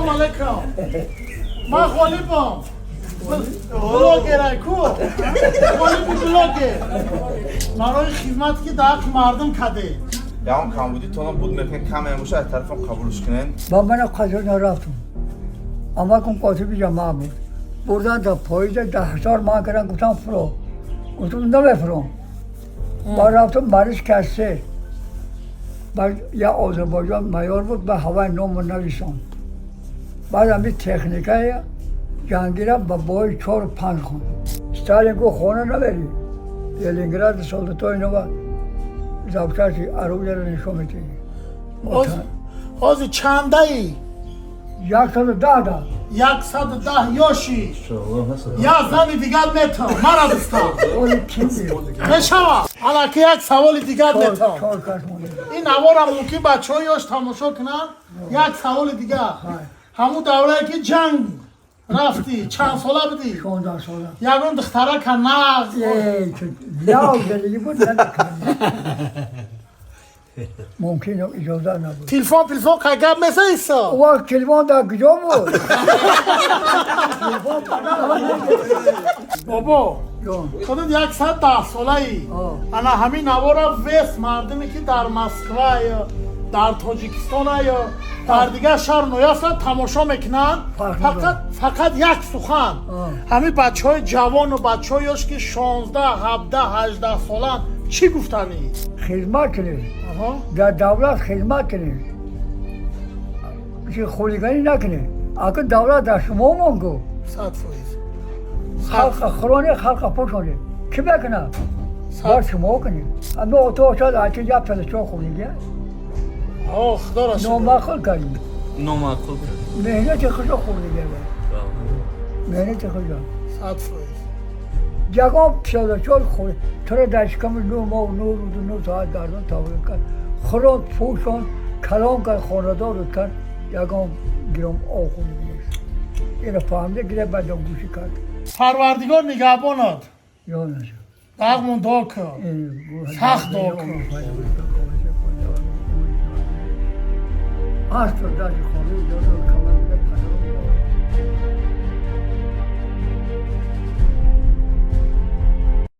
Салом алейкум. Ман Ғолибам. Блогерай ку. Ғолиби блогер. Барои хизмате ки дар ҳаққи мардум кардед. Ягон камбудитонам буд, мекунед, каме боша, аз тарафам қабулш кунед. Ба ман қаср нарафтам. Амакум котиби ҷамоа буд. Бурдан та поиза 10,000 ман кардам, гуфтам фуро. Гуфтам намефуром. Ба рафтам марис кассе. Баъд я Озарбойҷон майор буд, ба ҳавай ному нависон. Баъд ҳами техникаи ҷангира ба бои чору панҷ хонд. Сталин гуфт, хона намери. Ленинград солдатои нова запчасти оружияро нишон медиҳӣ. Ҳозир чандаи? 110 да. 110 ёши. Як зани дигар метавон. Мара дӯстам. Оли кимби? Мешавад. Аллакай як саволи дигар метавон. Чор кас монда. Ин навора мумкин бачаҳои ёш тамошо кунанд. Як саволи дигар. Ҳамун даврае ки ҷанг рафтӣ, чанд сола будӣ? 16 сола. Ягон духтарака нағз? Эй, яв зиндагӣ буд, намекардем. Мумкин иҷоза набуд. Телефон телефон қай гап мезаиса? Он вақт телефон дар куҷо буд? Бобо, Ҷон. Худат 110 солаӣ. Ана ҳамин навора вес мардуме ки дар Москва ё дар Тоҷикистон ё дар дигар шаҳр ноястанд, тамошо мекунанд. Фарқ фақат надорад. Фақат як сухан. Ҳамин бачаҳои ҷавону бачаҳои ёш ки 16, 17, 18 соланд, чӣ гуфтанӣ? Хизмат кунед. Дар давлат хизмат кунед. Чи хулиганӣ накунед. Акун давлат дар шумо мон гу. 100%. Халқа хӯронед, халқа пӯшонед. Кӣ мекунад? Бояд шумо кунед. Ами ото шояд аки як пелачо хӯрдига. О, худоро шукр. Номаъқул кардем. Номаъқул кард. Меҳнати худро хӯрдига. Меҳнати худро. 100%. Ягон пиёдачол хӯр туро дар шиками 9 моҳ, 9 рӯзу 9 соат гардон тавлид кард, хӯрон, пӯшон, калон кард, хонадорут кард, ягон гиром об хӯрдига нест. Ина фаҳмида гире баъдам гӯшӣ кард. Парвардигор нигаҳбонат. Ёнаш. Дағмон дуо кун. Сахт дуо кун. Астр даже хонаи.